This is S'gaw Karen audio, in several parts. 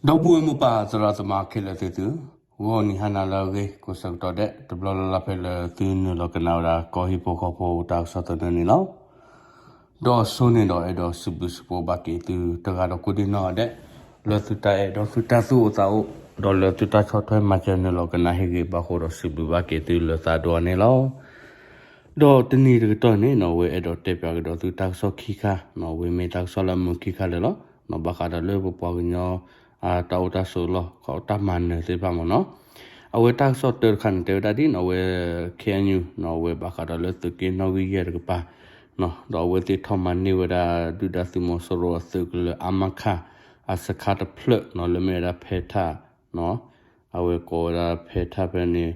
ဒီပုၢ်ဝဲၢ်မိၢ်ပၢ်သရၣ်သမါခဲလၢာ်သ့ၣ်သု, ဂီၤနံၤဟါနၤလၢအဂ့ၤ ကိးဆၢကတီၢ်ဒဲး တဘျီလၢ်လၢ်ဖဲလၢသုနုာ်လီၤကနၣ်ဝဲဒၣ် ကီၢ်ဟံၣ်ဖိဃီဖိတၢ်ကစီၣ်သနၢၣ်န့ၣ်လီၤ. ဒီးအဆိန့ၣ်ဒီးအဲၣ်ဒိးစံးဘျုးစံးဖှိၣ်ဘၣ်က့ၤသုတဂၤဒီးကိးဒံနီၢ်ဂၤဒဲး, လၢသုတၢ်အဲၣ်ဒီးသုတၢ်သူၣ်အိၣ်သးအိၣ်, ဒီးလၢသုတၢ်ဆီၣ်ထွဲမၤစၢၤနုာ်လီၤကနၣ်ဟ့ၣ်ဂ့ၤဘၣ်ဃိဒီးစံးဘျုးဘၣ်က့ၤသုလၢသးဒိၣ်အါန့ၣ်လီၤ. ဒီးတနံၤတကတီၢ်န့ၣ်နီၢ် အဝဲအဲၣ်ဒိးတဲပၠးကဒီးသုတၢ်ကစီၣ်ခံခါ, အဝဲမ့ၢ်တၢ်ကစီၣ်လၢအမုာ်ခံခါလၢာ်လီၤ. ဘၣ်ဃးဒီးလၢပပှၤကညီ တၢ်အိၣ်တၢ်ဆိးလီၢ် တၢ်မၤနၢၤသ့ၣ်တဖၣ်မ့ၢ်နီၢ်, အဝဲတၢ်ကစီၣ်တၢတခါန့ၣ် တဲဝဲဒၣ်ဒ်နီၢ် အဝဲ ခ့ၣ်အဲၣ်ယူၣ် နီၢ် အဝဲဘၣ်ဃးဒီးလၢသုးက့နီၣ်ဂံၢ်ယဲၢ်တကပၤ ဒီးအဝဲသ့ၣ်ထီၣ်မၤန့ၢ်ဝဲဒၣ် ဒုၣ်ဒါသုးမီၤစိရိၤအသုးကလၢၤ အါမခါ အစခါတဖျၢၣ်နီၢ် လၢမ့ၢ်ဝဲဒၣ်ဖဲထၣ် အဝဲကိးဝဲဒၣ်ဖဲထၣ်ဖဲန့ၣ်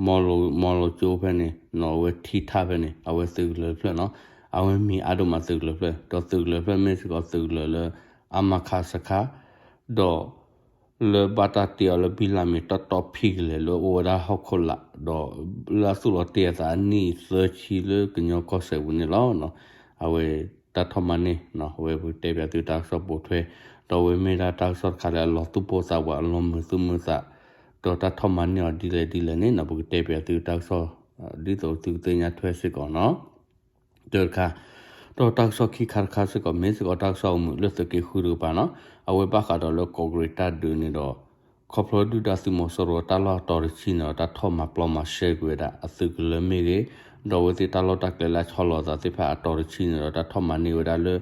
မီလိၤကၠိဖဲန့ၣ်နီၢ် အဝဲထံထၣ်ဖဲန့ၣ် အဝဲသုးကလၢၤတဖျၢၣ်နီၢ်, အဝဲမံၤအါဒိၣ်မးသုးကလၢၤတဖျၢၣ် ဒီးသုးကလၢၤတဖျၢၣ်မ့ၢ်စ့ၢ်ကီးသုးကလၢၤလၢ အါမခါစခါ ဒီး လၢဘၣ်တၢ်တ့အီၤလၢဘံၣ်လၢ်မံၤတီတီဖံးကလဲာ်လၢအိၣ်ဝဲဒၣ်ဟီၣ်ခိၣ်လာ် ဒီးလၢအသူၣ်လီၤတ့အသးအနံၣ်သၢဆံလၢကညီကီၢ်စဲၣ်ပူၤန့ၣ်လီၤ. အဝဲတၢ်ထီၣ်မၤန့ၢ် အဝဲပကတဲပၠးသုတၢ်ကစီၣ်ပိာ်ထွဲ ဒီးအဝဲမ့ၢ်ဒၣ်တၢ်ကစီၣ်တခါလၢအလီၤသူၣ်ပိၢ်သးဝးအလီၤမုာ်သူၣ်မုာ်သး ဒီးတၢ်ထီၣ်မၤန့ၢ်အီၤဒ်လဲၣ်ဒ်လဲၣ်န့ၣ်နီၢ် ပကတဲပၠးသုတၢ်ကစီၣ် ဒ်သိးသုကသ့ၣ်ညါထွဲစ့ၢ်ကီးနီၢ် တၢတခါ, ဒီးတၢ်ကစီၣ်ခံခါတခါစ့ၢ်ကီး မ့ၢ်စ့ၢ်ကီးတၢ်ကစီၣ်အိၣ်မုာ်လၢသုးက့ဃုတကပၤနီၢ်, အဝဲဘၣ်ဃးဒီးလၢကီးကရံးတၢ်ဒုးန့ၣ်ဒီး ခီဖျိဒုၣ်ဒါသုးမီၤစိရိၤတၢ်လီၢ်အတီၤတဆံန့ၣ်ဒီး တၢ်ထီၣ်မၤပျီမၤရှဲကွံာ်ဝဲဒၣ်အသုးကလၢၤမ့ၢ်ဂ့ၤ, ဒီးအဝဲသ့ၣ်တၢ်လီၢ်တၢ်ကျဲလၢအဆီလီၤအသးသ့ၣ်တဖၣ်အတီၤတဆံန့ၣ်ဒီး တၢ်ထီၣ်မၤန့ၢ်ဝဲဒၣ်လၢ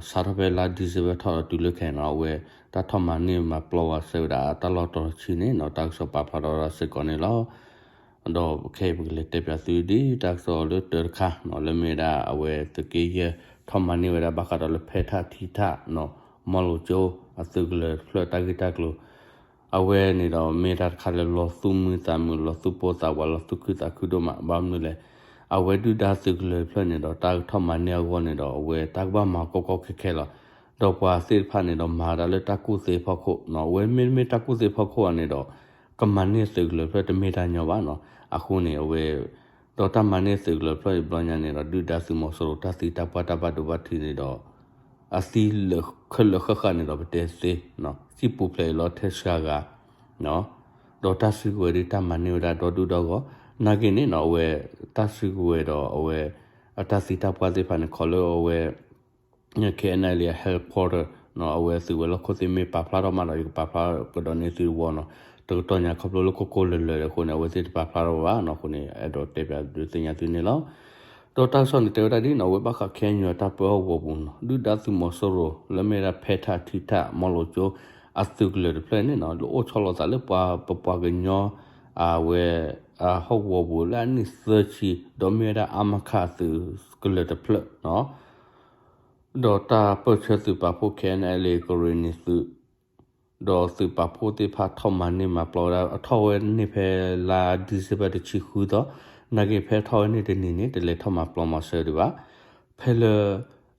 စးထီၣ်ဖဲလါ December ထီၣ်ဒီးတုၤလၢခဲအံၤနီၢ် အဝဲတၢ်ထီၣ်မၤန့ၢ်မၤပျီဝဲစဲဝဲဒၣ်တၢ်လီၢ်တီၤတဆံန့ၣ်နီၢ် တၢ်ကစီၣ်ပာ်ဖျါထီၣ်ဝဲဒၣ်စ့ၢ်ကီးန့ၣ်လီၤ. ဒီးခဲအံၤပကလဲၤတဲပၠးသုဒ်တၢ်ကစီၣ်လၢတၢတခါနီၢ် လၢမ့ၢ်ဝဲဒၣ်အဝဲသုးက့ယဲၢ် ထီၣ်မၤန့ၢ်ဝဲဒၣ်ဘၣ်ဃးဒီးလၢဖဲထၣ်ထံထၣ်နီၢ် မီလိၤကၠိ အသုးကလၢၤတဖျၢၣ်တၢ်ဂ့ၢ်တၢ်ကျိၤ အဝဲန့ၣ်ဒီးမ့ၢ်တၢ်တခါလၢလီၤသူၣ်မုာ်သးမုာ် လီၤသူၣ်ပိၢ်သးဝး လီၤသူၣ်ခုသးခုဒိၣ်မး ဘၣ်မနုၤလဲၣ်, အဝဲဒုၣ်ဒါသုးကလၢၤတဖျၢၣ်န့ၣ်ဒီး တၢ်ကထီၣ်မၤန့ၢ်အဂီၢ်န့ၣ်ဒီး အဝဲတၢ်ကဘၣ်မၤကီကီခဲခဲလီၤ. ဒီးပှၤသ့ၣ်တဖၣ်န့ၣ်ဒီး မၤဝဲဒၣ်လၢတၢ်ကူၣ်သ့အဖီခိၣ်နီၢ် အဝဲမ့တမ့ၢ်တၢ်ကူၣ်သ့အဖီခိၣ်အီၤန့ၣ်ဒီး ကမၤန့ၢ်သုးကလၢၤတဖျၢၣ်တမ့ၢ်တၢ်ညီဘၣ်နီၢ်. အဃိန့ၣ် အဝဲ ဒီးတၢ်မၤန့ၢ်သုးကလၢၤတဖျၢၣ်အံၤဘျီညါန့ၣ်ဒီး ဒုၣ်ဒါသုးမီၤစိရိၤတၢ်သံတၢ်ပှၢ်တၢ်ဘၣ်ဒိဘၣ်ထံးန့ၣ်ဒီး အသံလၢာ်ခဲလၢာ်ဃၣ်ဃၣ်န့ၣ်ဒီး ပတဲသ့ စံၣ်ပူၤဖျဲးအံၤလီၤထဲစှၤဂၤ ဒီးတၢ်စုကဝဲၤဒ်တၢ်မၤန့ၢ်ဝဲဒၣ်ဒီဒူၣ်ဒီဂီၢ် နာ်က့န့ၣ်နီၢ် အဝဲ တၢ်စုကဝဲၤဒီးအဝဲ အတၢ်သံတၢ်ပှၢ်သ့ၣ်တဖၣ်န့ၣ် ခီလၢအဝဲ ခဲအံၤန့ၣ်လံ headquarter နီၢ် အဝဲသုးဝဲၤလီၢ်ခိၣ်သ့ၣ်မ့ၢ်ပာ်ဖျါထီၣ်မးဒီး ယကပာ်ဖျါကဒီးန့ၢ်သုတဝီနီၢ် တကတီၢ်ညါခီဖျိလၢကိၢ်ကိၢ်လၢၤလၢၤအဃိန့ၣ် အဝဲသ့ၣ်တပာ်ဖျါထီၣ်ဘၣ်နီၢ် အဃိန့ၣ် အဲၣ်ဒိးတဲပၠးဒုးသ့ၣ်ညါသုန့ၣ်လီၤ. ဒီးတၢ်ကစီၣ်န့ၣ်တဲဝဲဒၣ်ဒ်နီၢ် အဝဲဘၣ်ဃး ခ့ၣ်အဲၣ်ယူၣ် အတၢ်ပၢဟီၣ်ကဝီၤပူၤနီၢ် ဒုၣ်ဒါသုးမီၤစိရိၤ လၢမ့ၢ်ဝဲဒၣ်ဖဲထၣ်ထံထၣ် မီလိၤကၠိ အသုးကလၢၤတဖျၢၣ်န့ၣ်နီၢ် လၢအိၣ်ဆီလီၤသးလၢပှၤ ပပှၤကညီ အဝဲ ဟီၣ်ကဝီၤပူၤလၢအနံၣ်သၢဆံ ဒီးမ့ၢ်ဝဲဒၣ် အါမခါ အသုးကလၢၤတဖျၢၣ်နီၢ် ဒီးတၢ်ပၢၢ်ဆၢသုးပာ်ဖှိၣ် ခဲအံၤန့ၣ်လံ ကရ့ၣ်နံၤသုး ဒီးသုးပာ်ဖှိၣ်သ့ၣ်တဖၣ်ထီၣ်မၤန့ၢ်မၤပျီဝဲဒၣ် အထီၣ်ဝဲန့ၢ်ဖဲလါ December တဆံဃုသီ, နာ်က့ဖဲထီၣ်ဝဲန့ၣ်တနံၤန့ၣ် တလဲၤထီၣ်မၤပျီမၤစၢၤဒံးဘၣ်. ဖဲလၢ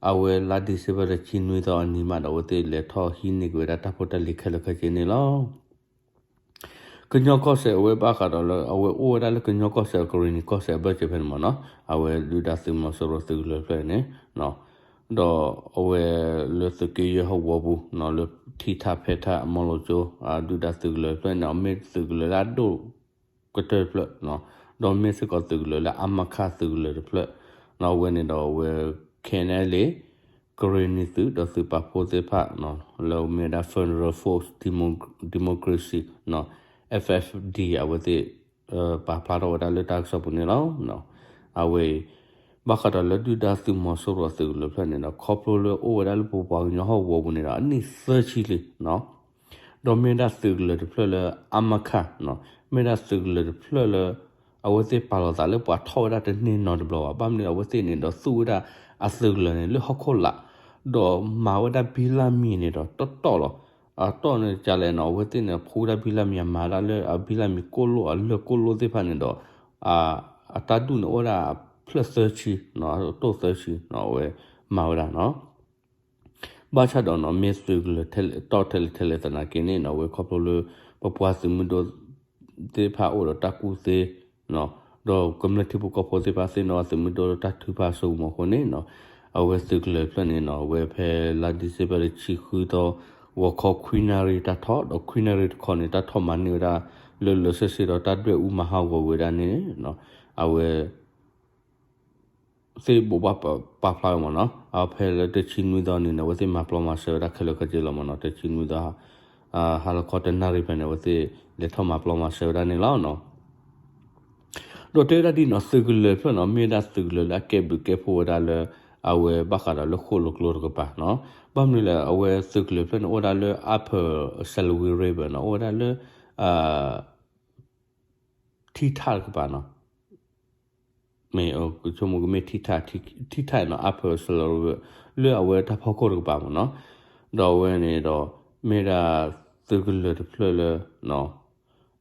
အဝဲလါ December တဆံနွံသီအနံၤမးဒီး အဝဲသ့ၣ်လဲၤထီၣ်ဟံးန့ၢ်က့ၤဝဲဒၣ်တၢ်ဖိတၢ်လံၤခဲလၢာ်ခဲဆ့န့ၣ်လီၤ. ကညီကီၢ်စဲၣ်အဝဲဘၣ်ဃးဒီးလၢ အဝဲအိၣ်ဝဲဒၣ်လၢကညီကီၢ်စဲၣ် ကရ့ၣ်နံၤကီၢ်စဲၣ်အဘၢၣ်စၢၤဖဲန့ၣ်မ့ၢ်နီၤ, အဝဲဒုၣ်ဒါသုးမီၤစိရိၤသုးကလၢၤတဖျၢၣ်န့ၣ်, ဒီးအဝဲလၢသုးက့ယဲၢ်ဟီၣ်ကဝီၤပူၤ လၢထံထၣ်ဖဲထၣ်အမီၤလိာ်ကၠိ ဒုၣ်ဒါသုးကလၢၤတဖျၢၣ်န့ၣ် အမ့ၢ်သုးကလၢၤလၢအဒိၣ်ကတၢၢ်တဖျၢၣ်, ဒီးမ့ၢ်စ့ၢ်ကီးသုးကလၢၤလၢအါမခါသုးကလၢၤတဖျၢၣ်, အဝဲန့ၣ်ဒီးအဝဲ ခဲအံၤန့ၣ်လံ ကရ့ၣ်နံၤသုးဒီးသုးပာ်ဖှိၣ်သ့ၣ်တဖၣ် လၢမ့ၢ်ဝဲဒၣ် Federal Force Demo-, Democracy, FFD အဝဲသ့ၣ် ပာ်ဖျါထီၣ်ဝဲဒၣ်လၢတၢ်ကစီၣ်ပူၤန့ၣ်လီၤ. အဝဲအံၤ ဘၣ်ဃးဒီးလၢဒုၣ်ဒါသုးမီၤစိရိၤသုးကလၢၤတဖျၢၣ်န့ၣ်ဒီး ခီဖျိလၢအိၣ်ဝဲဒၣ်လၢပပှၤကညီဟီၣ်ကဝီၤပူၤန့ၣ်ဒီး အနံၣ်သၢဆံလံ ဒီးမ့ၢ်ဒၣ်သုးကလၢၤတဖျၢၣ်လၢအါမခါ, မ့ၢ်ဒၣ်သုးကလၢၤတဖျၢၣ်လၢ အဝဲသ့ၣ်ပာ်လီၤသးလၢပှၤထီၣ်ဝဲဒၣ်တန့ၢ်နီတဘျီဘၣ်. ဘၣ်မနုၤအဝဲသ့ၣ်န့ၣ်ဒီးသူၣ်ဝဲဒၣ်အသုးကလၢၤန့ၣ်လၢဟီၣ်ခိၣ်လာ်, ဒီးမၤဝဲဒၣ်ဘံလၢမံၤန့ၣ်ဒီးတီတီလီၤ. အတီၢ်န့ၣ်ကလဲၣ်နီၤ အဝဲသ့ၣ်န့ၣ် ဖှူဝဲဒၣ်ဘံလၢမံၤ အမၤဒၣ်လၢအဘံလၢမံၤကိၣ်လိၣ် အလၢၢ်ကိၣ်လိၣ်သ့ၣ်တဖၣ်န့ၣ်ဒီး အတၢ်ဒူၣ်န့ၣ်အိၣ်ဝဲဒၣ်ဖျၢၣ်သၢဆံ, တိၢ်သၢဆံ အဝဲမၤဝဲဒၣ်နီၤ. ဘၣ်ဆၣ်ဒီးနီၤ မ့ၢ်သုးကလၢၤတီၢ်ထဲလဲၣ်ထဲလဲၣ်သနာ်က့န့ၣ်နီၤ အဝဲခီဖျိလၢ ပပှၤသုးမုၢ်ဒိၣ်သ့ၣ်တဖၣ်အိၣ်ဒီးတၢ်ကူၣ်သ့ ဒီးကမျၢၢ်ထံဖိကီၢ်ဖိသ့ၣ်တဖၣ်သ့ၣ်နီၣ်သုးမုၢ်ဒိၣ်လၢတၢ်ထုကဖၣ်အစိကမီၤအဃိန့ၣ်နီၤ အဝဲသုးကလၢၤတဖျၢၣ်န့ၣ်နီၤ အဝဲဖဲလါ December တဆံဃုသီ ဂီၤခီခွံနၣ်ရံၣ်တၢ်ထီၣ် ဒီးခွံနၣ်ရံၣ်တခီန့ၣ် တၢ်ထီၣ်မၤန့ၢ်ဝဲဒၣ် လၢလၢဆ့ဆ့ဒီးတၢ်ဒွဲၣ်အူမၤဟးဂီၤဝဲဒၣ်န့ၣ် အဝဲ သ့ၣ်ဘိးဘၣ်ပာ်ဖျါဝဲမ့ၢ်နီၤ အဖဲလၢတဆံနွံသီန့ၣ်န့ၣ် အဝဲသ့ၣ်မၤပျီမၤစၢၤဝဲဒၣ်ခဲလၢာ်ခဲဆ့လီၤမ့ၢ်နီၤ တဆံနွံသီ ဟါလီၤခီတနၣ်ရံၣ်ဖဲန့ၣ် အဝဲသ့ၣ်လဲၤထီၣ်မၤပျီမၤစၢၤဝဲဒၣ်န့ၣ်လီၤနီၤ ဒီးတဲဝဲဒၣ်ဒ်နီၤ သုးကလၢၤတဖျၢၣ်နီၤ မ့ၢ်ဝဲဒၣ်သုးကလၢၤလၢအကဲဘျုးကဲဖှိၣ်ဝဲဒၣ်လၢ အဝဲဘၣ်ဃးဒီးလၢဃိၣ်လိာ်ကျိတကပၤနီၤ ဘၣ်မနုၤလဲၣ် အဝဲသုးကလၢၤတဖျၢၣ်န့ၣ် အိၣ်ဝဲဒၣ်လၢ upper Salween River နီၤ အိၣ်ဝဲဒၣ်လၢ ထံထၣ်တကပၤနီၤ မ့ၢ် ကဆိကမိၣ်ကမ့ၢ်ထံထၣ် ထံထၣ်နီၤ upper Salween လၢအဝဲတၢ်ဖီခိၣ်တကပၤမ့ၢ်နီၤ ဒီးအဝဲန့ၣ်ဒီး မ့ၢ်ဒၣ်သုးကလၢၤတဖျၢၣ်လၢ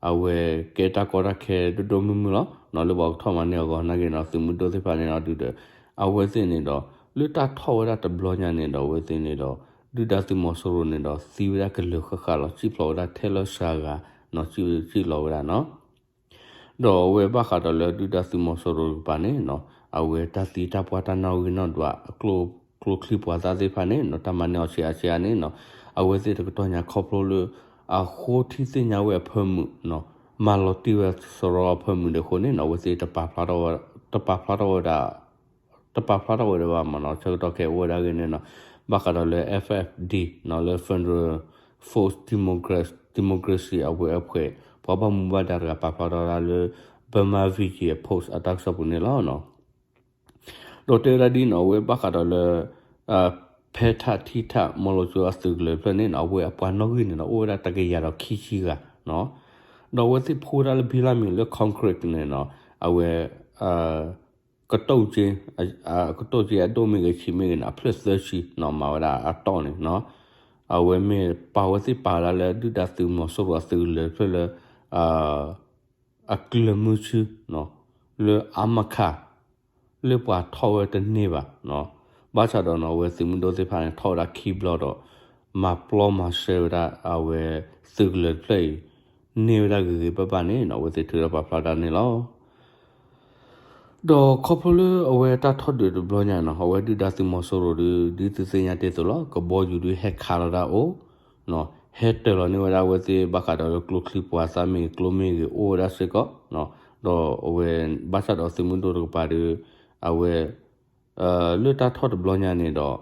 အဝဲကဲတၢ်ကီတၢ်ခဲဒိၣ်ဒိၣ်မုၢ်မုၢ်လီၤနီၤ လၢပှၤကထီၣ်မၤန့ၢ်အဂီၢ် နာ်က့နီၤ သုးမုၢ်ဒိၣ်သ့ၣ်တဖၣ်န့ၣ်နီၤ ဒုးဒီး အဝဲသ့ၣ်န့ၣ်ဒီး လၢတၢ်ထီၣ်ဝဲဒၣ်တဘျီညါန့ၣ်ဒီး အဝဲသ့ၣ်န့ၣ်ဒီး ဒုၣ်ဒါသုးမီၤစိရိၤန့ၣ်ဒီး သံဝဲဒၣ်ကလၢာ်ဃၣ်ဃၣ်လီၤ စံၣ်ဖျိးဝဲဒၣ်ထဲလၢစှၤဂၤနီၤ စံၣ်လီၤဝဲဒၣ်နီၤ ဒီးအဝဲဘၣ်ဃးဒီးလၢဒုၣ်ဒါသုးမီၤစိရိၤတကပၤန့ၣ်နီၤ အဝဲတၢ်သံတၢ်ပှၢ်တၢ်နီၣ်ဂံၢ်နီၣ်ဒွး ကျိချံပှၤသၣ်သ့ၣ်တဖၣ်န့ၣ်နီၤ တၢ်မၤန့ၢ်အီၤဆံးအါဆံးအါန့ၣ်နီၤ အဝဲသ့ၣ်တကတီၢ်ညါခီဖျိလၢ အဃိထံသ့ၣ်ညါဝဲအဖၢမုၢ်နီၤ မၤလီၤတံၢ်ဝဲစရီအဖၢမုၢ်ဒံးအဃိန့ၣ်နီၤ အဝဲသ့ၣ်တပာ်ဖျါထီၣ်ဝဲဒၣ် တပာ်ဖျါထီၣ်ဝဲဒၣ်ဘၣ်မ့ၢ်နီၤ ဆၢကတီၢ်ခဲအံၤအိၣ်ဝဲဒၣ်ဂ့ၢ်န့ၣ်နီၤ ဘၣ်ဃးဒီးလၢ F F D နီၤ လၢ Federal Force Democracy အဝဲအဖွဲ့ ပှၤဘၣ်မူဘၣ်ဒါတဂၤပာ်ဖျါထီၣ်ဝဲဒၣ်လၢ Burma Vision Post အတၢ်ကစီၣ်ပူၤန့ၣ်လီၤနီၤ ဒီးတဲဝဲဒၣ်ဒ်နီၤ အဝဲဘၣ်ဃးဒီးလၢ ဖဲထၣ်ထံထၣ်မီၢ်လိကၠိအသုးကလၢၤတဖျၢၣ်န့ၣ်နီၤ အဝဲအပှၤနီၣ်ဂံၢ်န့ၣ်ဒီး အိၣ်ဝဲဒၣ်တကယၤဒီးခံဆံဂၤနီၤ ဒီးအဝဲသ့ၣ်ဖှိၣ်ဝဲဒၣ်လၢဘံလၢ်မံၤလၢ concrete န့ၣ်နီၤ အဝဲ ကတိၣ်က့ ကတိၣ်က့အဒိၣ်မ့ၢ်ဂ့ၤဆံးမ့ၢ်ဂ့ၤန့ၣ် အဖျၢၣ်သၢဆံနီၤ မၤဝဲဒၣ်အတီၢ်န့ၣ်နီၤ အဝဲမ့ၢ်ပာ်ဝဲသ့ၣ်ပာ်ဝဲဒၣ်လၢဒုၣ်ဒါသုးမီၤစိရိၤအသုးကလၢၤတဖျၢၣ်လၢ အကျၢၤမုဆူနီၤ လၢအါမးခး လၢပှၤထီၣ်ဝဲတန့ၢ်ဘၣ်နီၤ ဘၣ်ဆၣ်ဒီးနီၤ အဝဲသုးမုၢ်ဒိၣ်သ့ၣ်တဖၣ်န့ၣ် ထီၣ်ဝဲဒၣ်ခံဘျီဒီး မၤပျီမၤစၢၤဝဲဒၣ်အဝဲသုးကလၢၤတဖျၢၣ်အံၤ န့ၢ်ဝဲဒၣ်ဂ့ၤဂ့ၤဘၣ်ဘၣ်န့ၣ်နီၤ အဝဲသ့ၣ်ထုးထီၣ်ပာ်ဖျါဒၣ်န့ၣ်လီၤ. ဒီးခီဖျိလၢအဝဲတၢ်ထီၣ်ဒုးတဘျီညါနီၤ အဝဲဒုၣ်ဒါသုးမီၤစိရိၤဒုး ဒ်သုသ့ၣ်ညါတ့ၢ်အသိးလီၤ ကဘီယူၤဒုးဟဲခးလီၤဒၣ်အိၣ်နီၤ ဟဲတၢၤလီၤန့ၢ်ဝဲဒၣ်အဝဲသ့ၣ်ဘၣ်ဃးဒီးလၢကျိချံပှၤသၣ်မ့ၢ်ဂ့ၤ ကျိမ့ၢ်ဂ့ၤအိၣ်ဝဲဒၣ်စ့ၢ်ကီးနီၤ ဒီးအဝဲ ဘၣ်ဆၣ်ဒီးသုးမုၢ်ဒိၣ်တကပၤဒုး အဝဲ လၢတၢ်ထီၣ်တဘျီညါန့ၣ်ဒီး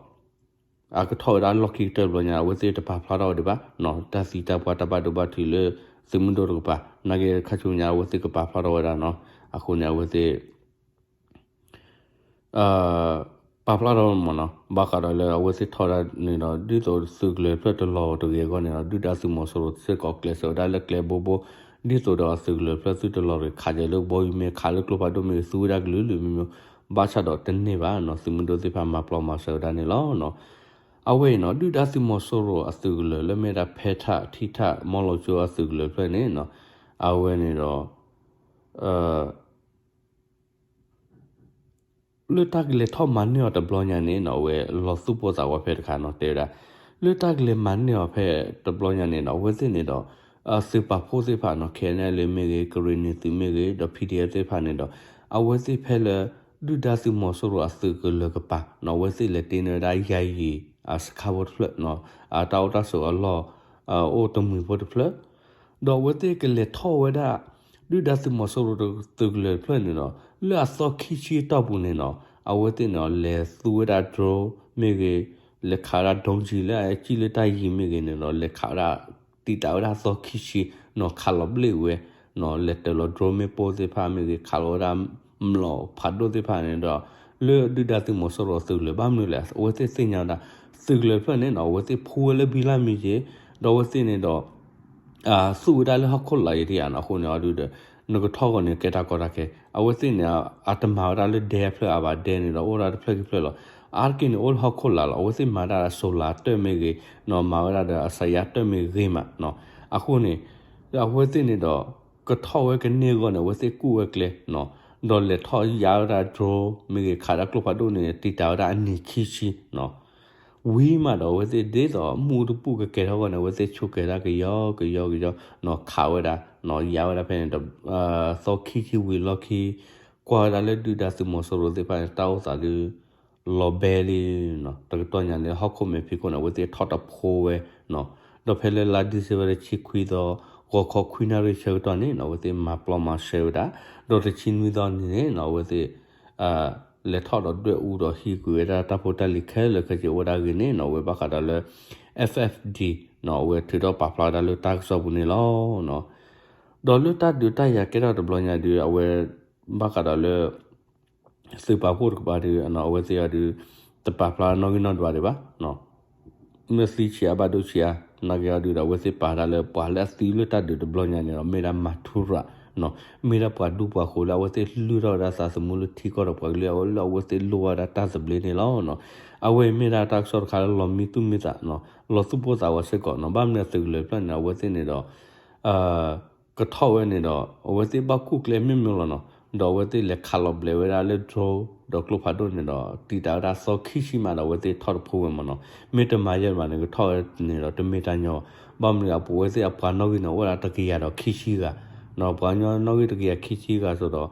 အကထီၣ်ဝဲဒၣ်လီၢ်ခံကတၢၢ်တဘျီညါ အဝဲသ့ၣ်တပာ်ဖျါထီၣ်ဝဲဒံးဘၣ်နီၤ တၢ်သံတၢ်ပှၢ်တၢ်ဘၣ်ဒိဘၣ်ထံးလၢ သုးမုၢ်ဒိၣ်တကပၤ နာ်က့ခါဆူညါ အဝဲသ့ၣ်ကပာ်ဖျါထီၣ်ဝဲဒၣ်နီၤ အဃိန့ၣ် အဝဲသ့ၣ် ပာ်ဖျါထီၣ်မ့ၢ်နီၤ ဘၣ်ဃးဒီးလၢအဝဲသ့ၣ်ထီၣ်ဒၣ်န့ၣ်ဒီး ဒ်သိးသုးကလၢၤဖျၢၣ်တလီၤတဂ့ၤအဂီၢ်န့ၣ်ဒီး ဒုၣ်ဒါသုးမီၤစိရိၤစ့ၢ်ကီးကျဲးစၢးဝဲဒၣ်လၢကျဲဘိဘိ ဒ်သိးဒီးအသုးကလၢၤဖျၢၣ်သုတလီၤတဂ့ၤ ခးကဲလၢကဘီယူၤမ့ၢ်ဂ့ၤ ခးလၢကျိဖးဒိၣ်မ့ၢ်ဂ့ၤ သူဝဲဒၣ်ကလုာ်လုာ်မံၤမံၤ ဘၣ်ဆၣ်ဒီးတန့ၢ်ဘၣ်နီၤ သုးမုၢ်ဒိၣ်သ့ၣ်တဖၣ်မၤပျီမၤစၢၤဝဲဒၣ်န့ၣ်လီၤ. အဝဲအံၤနီၤ ဒုၣ်ဒါသုးမီၤစိရိၤအသုးကလၢၤလၢမ့ၢ်ဒၣ်ဖဲထၣ်ထံထၣ်မီၢ်လိကၠိအသုးကလၢၤဖျၢၣ်န့ၣ်နီၤ အဝဲန့ၣ်ဒီး လၢတၢ်ကလဲၤထီၣ်မၤန့ၢ်အီၤတဘျီညါန့ၣ်နီၤ အဝဲလီၤသူၣ်ပိၢ်သးဝးဖဲတခါနီၤ တဲဝဲဒၣ် လၢတၢ်ကလဲၤမၤန့ၢ်အီၤဖဲတဘျီညါန့ၣ်နီၤ အဝဲသ့ၣ်န့ၣ်ဒီး သုးပာ်ဖှိၣ်သ့ၣ်တဖၣ်နီၤ ခဲအံၤန့ၣ်လၢမ့ၢ်ဂ့ၤ ကရ့ၣ်နံၤသုးမ့ၢ်ဂ့ၤ ဒီး P D F သ့ၣ်တဖၣ်န့ၣ်ဒီး အဝဲသ့ၣ်ဖဲလၢ ဒုၣ်ဒါသုးမီၤစိရိၤအသုးကလၢၤကပၤနီၤ အဝဲသ့ၣ်လဲၤတ့န့ၢ်ဝဲဒၣ်ယၤယံၤအစခါဖိတဖျၢၣ်နီၤ အတၢ်အိၣ်တၢ်ဆိးအလီၢ် အိၣ်တမှံၤဖိတဖျၢၣ် ဒီးအဝဲသ့ၣ်ကလဲၤထီၣ်ဝဲဒၣ် ဒုၣ်ဒါသုးမီၤစိရိၤသုးကလၢၤတဖျၢၣ်န့ၣ်နီၤ လၢအသီခံဆံအတီၢ်ပူၤန့ၣ်နီၤ အဝဲသ့ၣ်န့ၣ်လဲၤသူဝဲဒၣ် drone မ့ၢ်ဂ့ၤ လဲၤခးဝဲဒၣ် drone လၢအကံၣ်လၢတၢ်ယံၤမ့ၢ်ဂ့ၤန့ၣ်ဒီး လဲၤခးဝဲဒၣ် တံာ်တာ်ဝဲဒၣ်သီခံဆံနီၤ ခးလီၤဘျ့ၣ်ဝဲနီၤ လဲၤတၢၤလီၤ drone မ့ၣ်ပိၢ်သ့ၣ်တဖၣ်မ့ၢ်ဂ့ၤ ခးလီၤဝဲဒၣ် မျိာ်ဖးဒိၣ်သ့ၣ်တဖၣ်န့ၣ်ဒီး လၢဒုၣ်ဒါသုးမီၤစိရိၤအသုးကလၢၤ ဘၣ်မနုၤလဲၣ် အဝဲသ့ၣ်သ့ၣ်ညါဝဲဒၣ် သုးကလၢၤတဖျၢၣ်န့ၣ်နီၤ အဝဲသ့ၣ်ဖှိၣ်ဝဲလၢဘံလၢမံၤက့ၤ ဒီးအဝဲသ့ၣ်န့ၣ်ဒီး သူၣ်ဝဲဒၣ်လၢဟီၣ်ခိၣ်လာ်ယံၤတယၤနီၤ အဃိန့ၣ်အီၤဒုးဒီး နကထီၣ်ဂီၤန့ၣ်ကဲတၢ်ကီတၢ်ခဲ အဝဲသ့ၣ်န့ၣ် အတမၤဝဲဒၣ်လၢဒဲအဖျၢၣ်အါဘၣ် ဒဲန့ၣ်ဒီးအိၣ်ဒၣ်တဖျၢၣ်ခံဖျၢၣ်လီၤ အါတက့ၢ်န့ၣ်အိၣ်လၢဟီၣ်ခိၣ်လာ်လီၤ အဝဲသ့ၣ်မၤတၢ်ဒီး solar တၢၢ်မ့ၢ်ဂ့ၤနီၤ မၤဝဲဒၣ်ဒီးအစယါတၢၢ်မ့ၢ်ဂ့ၤမးနီၤ အဃိန့ၣ် အဝဲသ့ၣ်န့ၣ်ဒီး ကထီၣ်ဝဲကန့ၢ်အဂီၢ်န့ၣ် အဝဲသ့ၣ်ကူၣ်ဝဲကျဲနီၤ ဒီးလဲၤထီၣ်ယါဝဲဒၣ် drone မ့ၢ်ဂ့ၤ ခးဒၣ်ကျိဖးဒိၣ်န့ၣ် တံာ်တာ်ဝဲဒၣ်အနံၤခံဆံနီၤ ဝံၤမးဒီးအဝဲသ့ၣ်ဒ်သိးမူတပူၣ်ကကဲၤထီၣ်အဂီၢ်န့ၣ် အဝဲသ့ၣ်ဆိကဲၤဒၣ်ကယီကယီကယီနီၤ ခးဝဲဒၣ်နီၤ ယါဝဲဒၣ်ဖဲန့ၣ်ဒီး သီခံဆံဝံၤလီၢ်ခံ ကွၢ်ဝဲဒၣ်လၢဒုၣ်ဒါသုးမီၤစိရိၤသ့ၣ်တဖၣ်န့ၣ် တၢ်အိၣ်သးဒုး လီၤဘဲလံနီၤ တကတီၢ်ညါလၢဟီၣ်ခိၣ်မဲာ်ဖံးခိၣ်န့ၣ် အဝဲသ့ၣ်ထီၣ်တဖိဝဲနီၤ ဒီးဖဲလၢလါ December တဆံခွံသီ ဂီၤခီခွံနၣ်ရံၣ်ဆၢကတီၢ်န့ၣ်နီၤ အဝဲသ့ၣ်မၤပျီမၤရှဲဝဲဒၣ်, ဒီးတဆံနွံသီန့ၣ်နီၤ အဝဲသ့ၣ် လဲၤထီၣ်ဒီးဒွဲၣ်အူဒီးဟံးကွံာ်ဝဲဒၣ်တၢ်ဖိတၢ်လံၤခဲလၢာ်ခဲဆ့အိၣ်ဝဲဒၣ်အဂ့ၢ်န့ၣ်နီၤ အဝဲဘၣ်ဃးဒီးလၢ F F D နီၤ အဝဲထုးထီၣ်ပာ်ဖျါဝဲဒၣ်လၢတၢ်ကစီၣ်ပူၤန့ၣ်လီၤ. ဒီးလၢတၢ်ဒုးတၢ်ယၤကဲထီၣ်တဘျီညါဒုး အဝဲ ဘၣ်ဃးဒီးလၢ သုးပာ်ဖှိၣ်တကပၤဒုး အဝဲသ့ၣ်အီၤဒုး တပာ်ဖျါနီၣ်ဂံၢ်နီၣ်ဒွးဒံးဘၣ်. မ့ၢ်သံဆံးအါဘၣ်ဒိၣ်ဆံးအါ နာ်က့အီၤဒုးဒီး အဝဲသ့ၣ်ပာ်တၢ်လၢပှၤလၢအသံလၢတၢ်ဒုးတဘျီညါန့ၣ်ဒီး မ့ၢ်ဒၣ်မၤထူရၤ မ့ၢ်ဒၣ်ပှၤဒူပှၤဃိၤလၢအဝဲသ့ၣ်လိၣ်ထီၣ်ဝဲဒၣ်သးသမူလၢထံကီၢ်ဒီးပှၤကလုာ်အအိၣ်လၢအဝဲသ့ၣ်လိၣ်ဝဲဒၣ်တၢ်သဘျ့န့ၣ်လီၤ. အဝဲအံၤမ့ၢ်ဒၣ်တၢ်ကစီၣ်တခါလၢလီၤမံသူၣ်မံသး လီၤသူၣ်ပိၢ်သးဝဲစ့ၢ်ကီးနီၤ. ဘၣ်မနုၤအသုးကလၢၤတဖျၢၣ်န့ၣ် အဝဲသ့ၣ်န့ၣ်ဒီး ကထီၣ်ဝဲန့ၣ်ဒီး အဝဲသ့ၣ်ဘၣ်ကူၣ်ကျဲမ့ၢ်မ့ၢ်လီၤနီၤ, ဒီးအဝဲသ့ၣ်လဲၤခးလီၤဘျဲးဝဲဒၣ်လၢ drone ဒီးကျိဖးဒိၣ်န့ၣ်ဒီး တံာ်တာ်ဝဲဒၣ်သီခံဆံမးဒီး အဝဲသ့ၣ်ထီၣ်တဖိဝဲမ့ၢ်နီၤ. မ့ၢ်တမၤယဲၢ်ဘၣ်န့ၣ် ကထီၣ်ဝဲန့ၣ်ဒီးတမ့ၢ်တၢ်ညီ, ဘၣ်မနုၤအပူၤ အဝဲသ့ၣ်အပှၤနီၣ်ဂံၢ်န့ၣ် အိၣ်ဝဲဒၣ်တကယၤဒီးခံဆံဂၤ, ပှၤကညီနီၣ်ဂံၢ်တကယၤခံဆံဂၤစိၤဒီး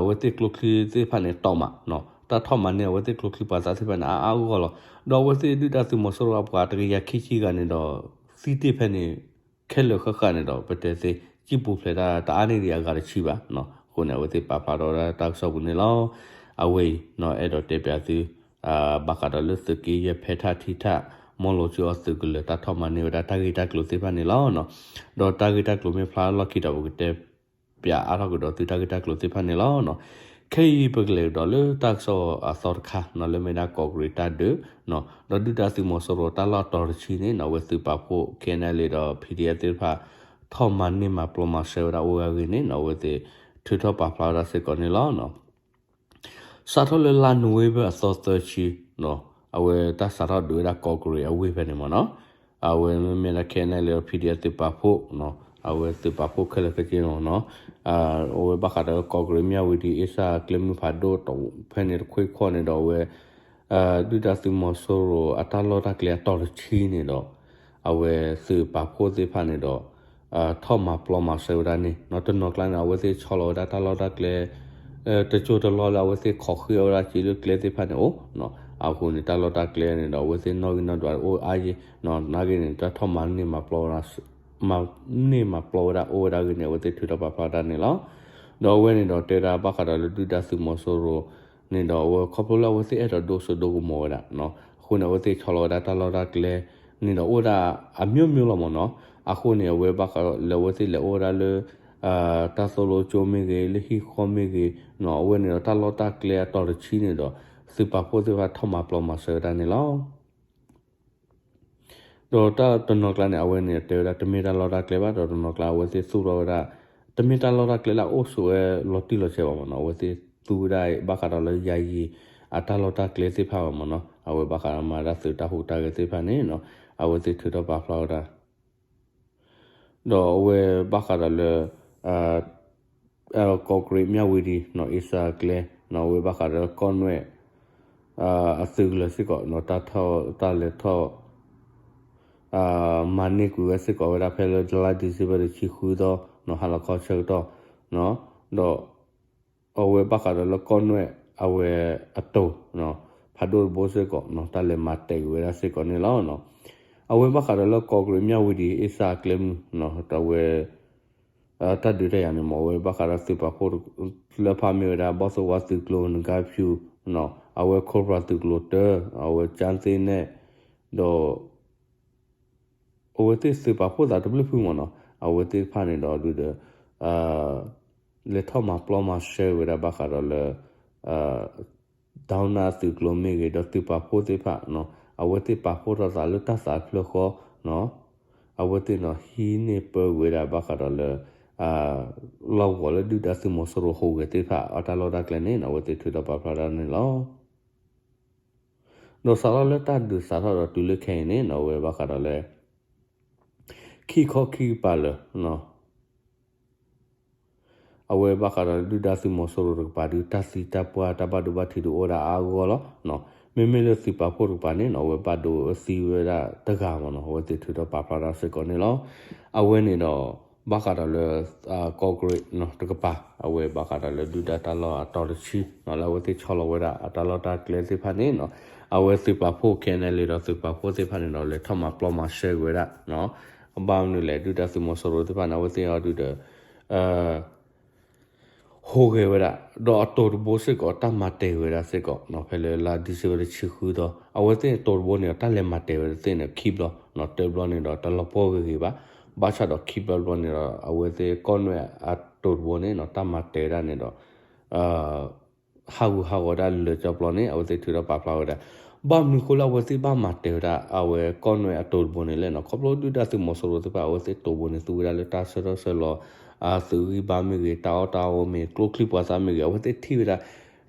အဝဲသ့ၣ်ကျိချံသ့ၣ်တဖၣ်န့ၣ်တီၢ်မး, တၢ်ထီၣ်မၤန့ၢ်အဝဲသ့ၣ်ကျိချံပှၤသးသ့ၣ်တဖၣ်န့ၣ် အါအါဂီၢ်ဂီၢ်လီၤ. ဒီးအဝဲသ့ၣ်ဒုၣ်ဒါသုးမီၤစိရိၤအပှၤတကယၤခံဆံဂၤန့ၣ်ဒီး သံတ့ၢ်ဖဲန့ၣ် ခဲလၢာ်ဃၣ်ဃၣ်န့ၣ်ဒီး ပတဲသ့ စံၣ်ပူၤဖျဲးတၢ်တအါန့ၢ်ဒံးအဂၤတဆံဘၣ်. အဃိန့ၣ် အဝဲသ့ၣ်ပာ်ဖျါထီၣ်ဝဲဒၣ်တၢ်ကစီၣ်ပူၤန့ၣ်လီၤ. အဝဲအံၤနီၤ အဲၣ်ဒိးတဲပၠးသု ဘၣ်ဃးဒီးလၢသုးက့ယဲၢ်ဖဲထၣ်ထံထၣ် မီၢ်လီၤကၠိအသုးကလၢၤတၢ်ထီၣ်မၤန့ၢ်ဝဲဒၣ်တၢ်ဂ့ၢ်တၢ်ကျိၤသ့ၣ်တဖၣ်န့ၣ်လီၤ. ဒီးတၢ်ဂ့ၢ်တၢ်ကျိၤမ့ၢ်ဖျါလီၢ်ခံဒီး ပကတဲပၠးအါထီၣ်ကဒီးသုတၢ်ဂ့ၢ်တၢ်ကျိၤသ့ၣ်တဖၣ်န့ၣ်လီၤ. ခဲအံၤပကလဲၤကဒီးလၢတၢ်ကစီၣ်အသီတခါနီၤ လၢမ့ၢ်ဒၣ်ကီးကရံးတၢ်ဒုး ဒီးဒုၣ်ဒါသုးမီၤစိရိၤတၢ်လီၢ်အတီၤတဆံန့ၣ်နီၤ အဝဲသုးပာ်ဖှိၣ် K N L A ဒီး P D F သ့ၣ်တဖၣ် ထီၣ်မၤန့ၢ်မၤပျီမၤရှဲဝဲဒၣ်အိၣ်ဝဲအဂ့ၢ်န့ၣ်နီၤ အဝဲသ့ၣ်ထုးထီၣ်ပာ်ဖျါဝဲဒၣ်စ့ၢ်ကီးန့ၣ်လီၤ. စးထီၣ်လၢလါနိၣ်ဝ့ဘၢၣ်အသီသၢဆံနီၤ အဝဲတၢ်စးထီၣ်ဒုးဝဲဒၣ်ကီးကရံးအဝ့ၢ်ဖဲန့ၣ်မ့ၢ်နီၤ, အဝဲမ့မ့ၢ်ဒၣ် K N L A ဒီး P D F သုးပာ်ဖှိၣ်နီၤ အဝဲသုးပာ်ဖှိၣ်ခဲလၢာ်ခဲဆ့နီၤ အဝဲဘၣ်ဃးဒီးကီးကရံးမၠၣ်ဝတံၤ အ့စၢ်ကျဲမုၢ်ဖးဒိၣ်ဖဲန့ၣ်တခွ့ခီၣ်န့ၣ်ဒီး အဝဲ ဒုၣ်ဒါသုးမီၤစိရိၤအတၢ်လီၢ်တၢ်ကျဲအတီၤတဆံန့ၣ်ဒီး အဝဲသုးပာ်ဖှိၣ်သ့ၣ်တဖၣ်န့ၣ်ဒီး ထီၣ်မၤပျီမၤရှဲဝဲဒၣ်န့ၣ်နီၤ တနီၤကျါန့ၣ် အဝဲသ့ၣ်ဆီလီၤဝဲဒၣ်တၢ်လီၢ်တၢ်ကျဲ တစိၢ်တလီၢ်လၢအဝဲသ့ၣ်ခိးဃ့အီၣ်ဝဲဒၣ်စ့လၢကျဲသ့ၣ်တဖၣ်န့ၣ်အိၣ်နီၤ အဃိန့ၣ် တၢ်လီၢ်တၢ်ကျဲန့ၣ်ဒီး အဝဲသ့ၣ်နီၣ်ဂံၢ်နီၣ်ဒွးအိၣ်အါယံၤနီၤ နာ်က့န့ၣ် တၢ်ထီၣ်မၤန့ၢ်မၤပျီဝဲဒၣ် မၤန့ၢ်မၤပျီဝဲဒၣ်အိၣ်ဝဲဒၣ်အဂ့ၢ်န့ၣ် အဝဲသ့ၣ်ထုးထီၣ်ပာ်ဖျါဝဲဒၣ်န့ၣ်လီၤ. ဒီးအဝဲန့ၣ်ဒီးတဲဝဲဒၣ်ဘၣ်ဃးဒီးလၢဒုၣ်ဒါသုးမီၤစိရိၤန့ၣ်ဒီး အဝဲခီဖျိလၢအဝဲသ့ၣ်အဲၣ်ဒိးဒိၣ်စိဒိၣ်ကမီၤဝဲဒၣ်နီၤ အဃိန့ၣ် အဝဲသ့ၣ်ဆီလီၤဝဲဒၣ်တၢ်လီၢ်တၢ်ကျဲန့ၣ်ဒီးအိၣ်ဝဲဒၣ်အမျိုးမျိုးလီၤမ့ၢ်နီၤ အဃိန့ၣ် အဝဲဘၣ်ဃးဒီးလၢအဝဲသ့ၣ်လဲၤအိၣ်ဝဲဒၣ်လၢ တၢ်သိၣ်လိကၠိမ့ၢ်ဂ့ၤ လၢဟံၣ်ဃီမ့ၢ်ဂ့ၤနီၤ အဝဲန့ၣ်ဒီးတၢ်လီၢ်တၢ်ကျဲအတီၤတဆံန့ၣ်ဒီး သုးပာ်ဖှိၣ်သ့ၣ်တဖၣ်ထီၣ်မၤပျီမၤရှဲဝဲဒၣ်န့ၣ်လီၤ. ဒီးတၢ်တနီၤကျါန့ၣ် အဝဲန့ၣ်တဲဝဲဒၣ်တမ့ၢ်တၢ်လီၢ်တၢ်ကျဲဘၣ် ဒီးတနီၤကျါအဝဲသ့ၣ်သူၣ်ထီၣ်ဝဲဒၣ် တမ့ၢ်တၢ်လီၢ်တၢ်ကျဲလၢအအိၣ်ဆိးဝဲလီၤတံၢ်လီၤဆဲးဘၣ်မ့ၢ်နီၤ အဝဲသ့ၣ်သူဝဲဒၣ်ဘၣ်ဃးဒီးလၢယၤယံၤ အတၢ်လီၢ်တၢ်ကျဲသ့ၣ်တဖၣ်ဘၣ်မ့ၢ်နီၤ အဝဲဘၣ်ဃးဒီးမၤတၢ်သုးတၢ်ဟူးတၢ်ဂဲၤသ့ၣ်တဖၣ်န့ၣ်နီၤ အဝဲသ့ၣ်ထုးထီၣ်ပာ်ဖျါဝဲဒၣ် ဒီးအဝဲဘၣ်ဃးဒီးလၢ ကီးကရံးမၠၣ်ဝတံၤနီၤ အ့စၢ်ကျဲနီၤ အဝဲဘၣ်ဃးဒီးကီၢ်နွဲၣ် အသုးကလၢၤစ့ၢ်ကီးနီၤ တၢ်ထီၣ်တၢ်လဲၤထီၣ် မၤန့ၢ်ကွံာ်ဝဲစ့ၢ်ကီးဝဲဒၣ်ဖဲလၢ July December တဆံဃုသီနီၤ ဟါလီၤခီဆၢကတီၢ်နီၤ ဒီး အဝဲဘၣ်ဃးဒီးလၢကီၢ်နွဲၣ် အဝဲအတိၤနီၤ ဖးဒိၣ်တဘိစ့ၢ်ကီးနီၤ တၢ်လဲၤမၤတဲာ်ကွံာ်ဝဲဒၣ်စ့ၢ်ကီးန့ၣ်လီၤ. အဝဲဘၣ်ဃးဒီးလၢကီးကရံးမၠၣ်ဝတံၤ အ့စၢ်အကျဲမုၢ်နီၤ အဝဲ တၢ်ဒုးတၢ်ယၤန့ၣ်မ့ၢ် အဝဲဘၣ်ဃးဒီးသုးပာ်ဖှိၣ်လၢဖၣ်မ့ၢ်ဝဲဒၣ် ဘီၣ်သိၣ်ဝါသုးကျိၤ နဂါဖၠူၣ်နီၤ အဝဲ Cobra သုးကျိၤတၢ အဝဲကၠၣ်သ့နဲၣ် ဒီး အဝဲသ့ၣ်သုးပာ်ဖှိၣ်သးတဘျုးဖုမ့ၢ်နီၤ အဝဲသ့ၣ်တဖၣ်န့ၣ်ဒီးဒုးဒီး လဲၤထီၣ်မၤပျီမၤရှဲဝဲဒၣ်ဘၣ်ဃးဒီးလၢ ဒိနၢ်သုးကျိၤမ့ၢ်ဂ့ၤ ဒီးသုးပာ်ဖှိၣ်သ့ၣ်တဖၣ်နီၤ အဝဲသ့ၣ်ပာ်ဖှိၣ်ထီၣ်သးလၢတၢ်သးဖျၢၣ်ဃီနီၤ အဝဲသ့ၣ်နီၤ ဟံးန့ၢ်ပၢဝဲဒၣ်ဘၣ်ဃးဒီးလၢ လီၢ်ကဝီၤလၢဒုၣ်ဒါသုးမီၤစိရိၤဟူးဂဲၤသ့ၣ်တဖၣ် အတၢ်လီၢ်တၢ်ကျဲန့ၣ်နီၤ အဝဲသ့ၣ်ထုးထီၣ်ပာ်ဖျါဒၣ်န့ၣ်လီၤ. ဒီးစးထီၣ်လၢတၢ်ဒုးစးထီၣ်ဒီးတုၤလၢခဲအံၤန့ၣ်နီၤ အဝဲဘၣ်ဃးဒီးလၢ ခံခီခံကပၤလၢာ်နီၤ အဝဲဘၣ်ဃးဒီးဒုၣ်ဒါသုးမီၤစိရိၤတကပၤဒုး တၢ်သံတၢ်ပှၢ်တၢ်ဘၣ်ဒိဘၣ်ထံးဒုးအိၣ်ဝဲဒၣ်အါအါဂီၢ်ဂီၢ်လီၤ. မ့မ့ၢ်လၢသုးပာ်ဖှိၣ်တကပၤန့ၣ်နီၤ အဝဲဘၣ်ဒိသံဝဲဒၣ်တဂၤမ့ၢ်နီၤ အဝဲသ့ၣ်ထုးထီၣ်ပာ်ဖျါဒၣ်စ့ၢ်ကီးန့ၣ်လီၤ. အဝဲန့ၣ်ဒီး ဘၣ်ဃးဒီးလၢ ကီးကရံးနီၤတကပၤ အဝဲဘၣ်ဃးဒီးလၢဒုၣ်ဒါတၢ်လီၢ်အတီၤတဆံနီၤ လၢအဝဲသ့ၣ်ဆီလီၤဝဲဒၣ်အတၢ်လီၢ်တၢ်ကျဲသ့ၣ်တဖၣ်န့ၣ်နီၤ အဝဲသုးပာ်ဖှိၣ် ခဲအံၤန့ၣ် လၢဒီးသုးပာ်ဖှိၣ်သ့ၣ်တဖၣ်န့ၣ်ဒီး လဲၤထီၣ်မၤပျီမၤရှဲကွံာ်ဝဲဒၣ်, ဘၣ်မနုၤလဲၣ် ဒုၣ်ဒါသုးမီၤစိရိၤသ့ၣ်တဖၣ်န့ၣ် အဝဲသ့ၣ်အီၤဒုးဒီး ဟူးဂဲၤဝဲဒၣ်, ဒီးအတိၤတဘိစ့ၢ်ကီး တၢ်မၤတဲာ်ဝဲဒၣ်စ့ၢ်ကီး ဖဲလၢလါ December တဆံဃုသီ အဝဲသ့ၣ်တိၤတဘိန့ၣ်ဒီး တၢ်လဲၤမၤတဲာ်ဝဲဒၣ်သ့ၣ်န့ၣ် ခံဘျီ, တဘျီန့ၣ်ဒီး တလီၤပှီၢ်ဂ့ၤဂ့ၤဘၣ်, ဘၣ်ဆၣ်ဒီးခံဘျီတဘျီန့ၣ်ဒီး အဝဲသ့ၣ်ကီၢ်နွဲၣ်အတိၤတဘိန့ၣ်ဒီး တၢ်မၤတဲာ်ဝဲဒၣ်န့ၣ်ဒီး ဟးဂူာ်ဟးဂီၤဒၣ်လၢာ်ကၠီပျီန့ၣ် အဝဲသ့ၣ်ထုးထီၣ်ပာ်ဖျါဝဲဒၣ်, ဘၣ်မနုၤဃိလၢအဝဲသ့ၣ်ဘၣ်မၤတဲာ်ဝဲဒၣ် အဝဲကီၢ်နွဲၣ်အတိၤတဘိန့ၣ်လဲၣ်န့ၣ် ခီဖျိဒုၣ်ဒါသုးမီၤစိရိၤသ့ၣ်တဖၣ် အဝဲသ့ၣ်တိၤတဘိန့ၣ် သူဝဲဒၣ်လၢတၢ်ဆၢထီၣ်ဆၢလီၤ အသုးဂံၢ်ဘါမ့ၢ်ဂ့ၤ တၢ်အီၣ်တၢ်အီမ့ၢ်ဂ့ၤ ကျိချံမျိာ်သၣ်မ့ၢ်ဂ့ၤ အဝဲသ့ၣ်ထံၣ်ဝဲဒၣ်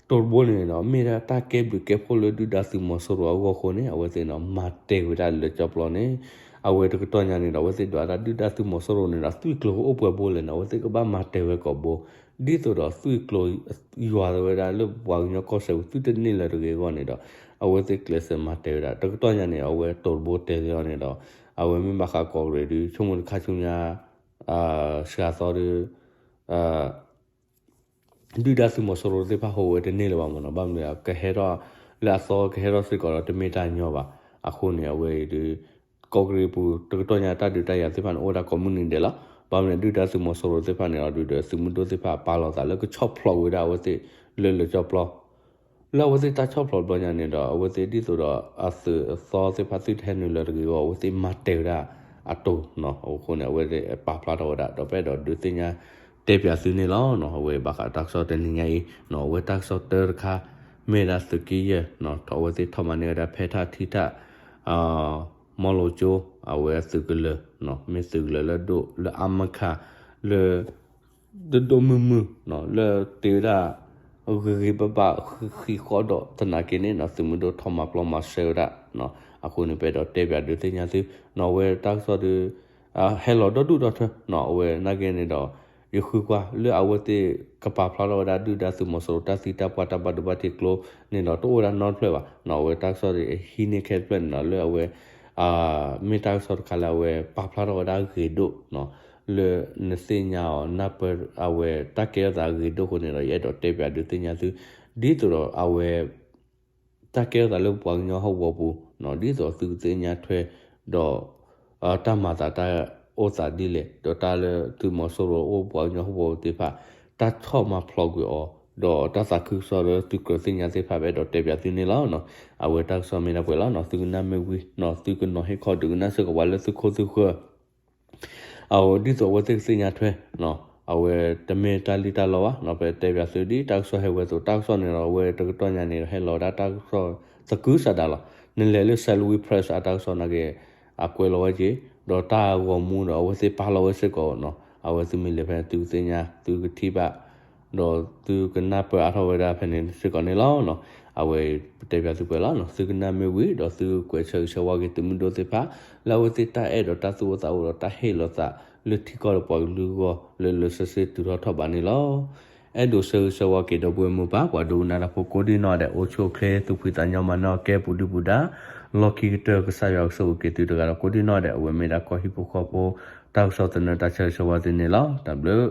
တိၤတဘိန့ၣ်ဒီး မ့ၢ်ဒၣ်တၢ်ကဲဘျုးကဲဖှိၣ်လၢဒုၣ်ဒါသုးမီၤစိရိၤအဂီၢ်အဃိန့ၣ် အဝဲသ့ၣ်န့ၣ် မၤတဲာ်ဝဲဒၣ်လၢာ်ကၠီပျီန့ၣ်, အဝဲတကတီၢ်ညါန့ၣ်ဒီး အဝဲသ့ၣ်ဒွးတၢ်ဒုၣ်ဒါသုးမီၤစိရိၤန့ၣ်ဒီး သွံၣ်ကျိၤအိၣ်ပှဲၤဘိလဲၣ်န့ၣ် အဝဲသ့ၣ်ကဘၣ်မၤတဲာ်ဝဲကိးဘိ, ဒ်သိးဒီးသွံၣ်ကျိၤယွၤဝဲဒၣ်လၢပှၤကညီကီၢ်စဲၣ်ပူၤ သုတန့ၢ်လၢၤတဂ့ၤအဂီၢ်န့ၣ်ဒီး အဝဲသ့ၣ်ကျဲးစၢးမၤတဲာ်ဝဲဒၣ် တကတီၢ်ညါန့ၣ် အဝဲတိၤတဘိတဲာ်လံအီၤန့ၣ်ဒီး အဝဲမ့ၢ်ဘၣ်ဃးကီၢ်ကရ့ၣ်ဒုး ဆိကမိၣ်တခါဆူညါ စှၤသီဒုး ဒုၣ်ဒါသုးမီၤစိရိၤသ့ၣ်တဖၣ်ဟူးဝဲတန့ၢ်လၢၤဘၣ်မ့ၢ်နီၤ, ဘၣ်မနုၤလဲၣ် ကဟဲထီၣ်လၢအသီကဟဲထီၣ်စ့ၢ်ကီးဒီးတမ့ၢ်တၢ်ညီဘၣ်, အဃိန့ၣ် အဝဲအံၤဒုး ကီၢ်ကရ့ၣ်ပူၤ တကတီၢ်ညါတၢ်ဒုးတၢ်ယၤသ့ၣ်တဖၣ်န့ၣ် အိၣ်ဝဲဒၣ်ကိးမုၢ်နံၤဒဲးလီၤ, ဘၣ်မနုၤလဲၣ် ဒုၣ်ဒါသုးမီၤစိရိၤသ့ၣ်တဖၣ်န့ၣ်ဒီး ဒုးဒီးသုးမုၢ်ဒိၣ်သ့ၣ်တဖၣ်ပာ်လီၤသးလၢကဆီၣ်ဖျိးဝဲဒၣ်အဝဲသ့ၣ်လၢလၢာ်ကၠီပျီ လၢအဝဲသ့ၣ်တၢ်ဆီၣ်ဖျိးတဘျီညါန့ၣ်ဒီး အဝဲသ့ၣ်ဒ်သိးဒီးအသုးအသီသ့ၣ်တဖၣ်သုတဟဲနုာ်လၢၤတဂ့ၤအဂီၢ် အဝဲသ့ၣ်မၤတဲာ်ဝဲဒၣ်အတိၤနီၤ, အဃိန့ၣ် အဝဲသ့ၣ်ပာ်ဖျါထီၣ်ဝဲဒၣ် ဒီးပအဲၣ်ဒိးဒုးသ့ၣ်ညါတဲပၠးသုန့ၣ်လီၤနီၤ, အဝဲဘၣ်ဃးတၢ်ကစီၣ်တနံၤညါအံၤနီၤ, အဝဲတၢ်ကစီၣ်တၢတခါ မ့ၢ်ဝဲဒၣ်သုးက့ယဲၢ်နီၤ, ထီၣ်အဝဲသ့ၣ်ထီၣ်မၤန့ၢ်ဝဲဒၣ်ဖဲထၣ်ထံထၣ် မီလိကၠိ အဝဲအသုးကလၢၤ မ့ၢ်သုးကလၢၤလၢဒိၣ်လၢအါမးခါ လၢ ဒိၣ်ဒိၣ်မုၢ်မုၢ် လၢတ့ဝဲဒၣ် ဂ့ၤဂ့ၤဘၣ်ဘၣ်ဃံးဃံးဃီဒီးသနာ်က့န့ၣ်နီၤ သုးမုၢ်ဒိၣ်ထီၣ်မၤပျီမၤရှဲဝဲဒၣ်နီၤ, အဃိန့ၣ် ပအဲၣ်ဒိးတဲပၠးဒုးသ့ၣ်ညါသုနီၤ, အဝဲတၢ်ကစီၣ်ဒုး ဟဲလီၤဒီဒူၣ်ဒီထၢနီၤ, အဝဲနာ်က့န့ၣ်ဒီး ယဃုကွၢ်လၢအဝဲသ့ၣ်ကပာ်ဖျါထီၣ်ဝဲဒၣ်ဒုၣ်ဒါသုးမီၤစိရိၤတၢ်သံတၢ်ပှၢ်တၢ်ဘၣ်ဒိဘၣ်ထံးကျိန့ၣ်ဒီး တအိၣ်ဝဲဒၣ်နီတဖျၢၣ်ဘၣ်နီၤ, အဝဲတၢ်ကစီၣ်ဒုးဟံးန့ၢ်ခဲတဖျၢၣ်န့ၣ်ဒီး လၢအဝဲ မ့ၢ်တၢ်ကစီၣ်တခါလၢအဝဲပာ်ဖျါထီၣ်ဝဲဒၣ်ဂ့ၤဒိၣ်နီၤ, လၢနသ့ၣ်ညါအီၤနၢ်ပၢၢ်အဝဲတၢ်ကဲထီၣ်သးဂ့ၤဒိၣ်အဃိန့ၣ်ဒီး ယအဲၣ်ဒိးတဲပၠးဒုးသ့ၣ်ညါသု, ဒ်သိးဒီးအဝဲ တၢ်ကဲထီၣ်သးလၢပပှၤကညီဟီၣ်ကဝီၤပူၤနီၤ, ဒ်သိးသုကသ့ၣ်ညါထွဲဒီး တၢ်မၤသးတၢ်အိၣ်သးဒ်လဲၣ်, ဒီးတၢ်လၢသုးမီၤစိရိၤအိၣ်ပှၤကညီဟီၣ်ကဝီၤပူၤသ့ၣ်တဖၣ် တၢ်ဆီၣ်မၤဖျိးကွံာ်အီၤ, ဒီးတၢ်သးခုကစီၣ်လၢသုကြၢးသ့ၣ်ညါသ့ၣ်တဖၣ် ပအဲၣ်ဒိးတဲပၠးသုန့ၣ်လီၤနီၤ, အဝဲတၢ်ကစီၣ်မ့ၢ်ဒၣ်ပှဲၤလီၤနီၤ, သုကနၣ်မ့ၢ်ဝံၤနီၤ သုကနီၤဟ့ၣ်ခီဒုးကနၣ်စ့ၢ်ကီးပှၤလၢသုခိၣ်သုဃၢၤ အဝဲဒ်သိးအဝဲသ့ၣ်ကသ့ၣ်ညါထွဲနီၤ, အဝဲတမ့ၢ်တၢ်လံၣ်တၢ်လီဘၣ်နီၤ, ပတဲပၠးသုဒ်တၢ်ကစီၣ်ဟဲဝဲအသိး, တၢ်ကစီၣ်ဟဲဝဲအသိး တၢ်ကစီၣ်န့ၣ်ဒီး အဝဲတကတီၢ်ညါန့ၣ်ဒီးဟဲလီၤဝဲဒၣ်တၢ်ကစီၣ်သကုၤဆးဒးလီၤ. နလဲၤလၢ Salween Press အတၢ်ကစီၣ်နာ်က့ အကွဲးလီၤဝဲက့ၤ, ဒီးတၢ်ဂီၤမူဒီးအဝဲသ့ၣ်ပာ်လီၤဝဲစ့ၢ်ကီးနီၤ, အဝဲသုမ့ၢ်လဲၤဖဲသုကသ့ၣ်ညါ သုကထံၣ်ဘၣ် ဒီးသုကနၢ်ပၢၢ်အါထီၣ်ဝဲဒၣ်ဖဲန့ၣ်စ့ၢ်ကီးန့ၣ်လီၤ. အဝဲပတဲပၠးသုပှဲၤလီၤနီၤ, သုကနၣ်မ့ၢ်ဝံၤ ဒီးသုကွဲးဆၢဂ့ၤဆၢဝါက့ၤသုးမုၢ်ဒိၣ်သ့ၣ်တဖၣ် လၢအဝဲသ့ၣ်တၢ်အဲၣ်ဒီးတၢ်သူၣ်အိၣ်သးအိၣ်ဒီးတၢ်ဟ့ၣ်လီၤသးလၢထံကီၢ်ဒီးပှၤကလုာ်အဂီၢ် လၢလၢဆ့ဆ့တုၤထီၣ်ထီၣ်ဘးန့ၣ်လီၤ. အဲၣ်ဒိးဆၢဂ့ၤဆၢဝါက့ၤဒီပုၢ်ဝဲၢ်မိၢ်ပၢ် ပှၤဒိကနၣ်တၢ်ဖိကိးဒံနီၢ်ဒဲး အိၣ်ဆူၣ်အိၣ်ချ့ သူၣ်ဖှံသးညီမၤနၢၤကဲပူၤဒုၣ်ပူၤဒါ လီၢ်ခံကတၢၢ် ကစၢ်ယွၤကဆိၣ်ဂ့ၤက့ၤသုတဂၤဒီးကိးဒံနီၢ်ဒဲး, အဝဲမ့ၢ်ဒၣ်ကီၢ်ဟံၣ်ဖိဃီဖိ တၢ်ကစီၣ်သနၢၣ်တၢ်ဆၢဂ့ၤဆၢဝါသုန့ၣ်လီၤ. တၢ်ဘျုး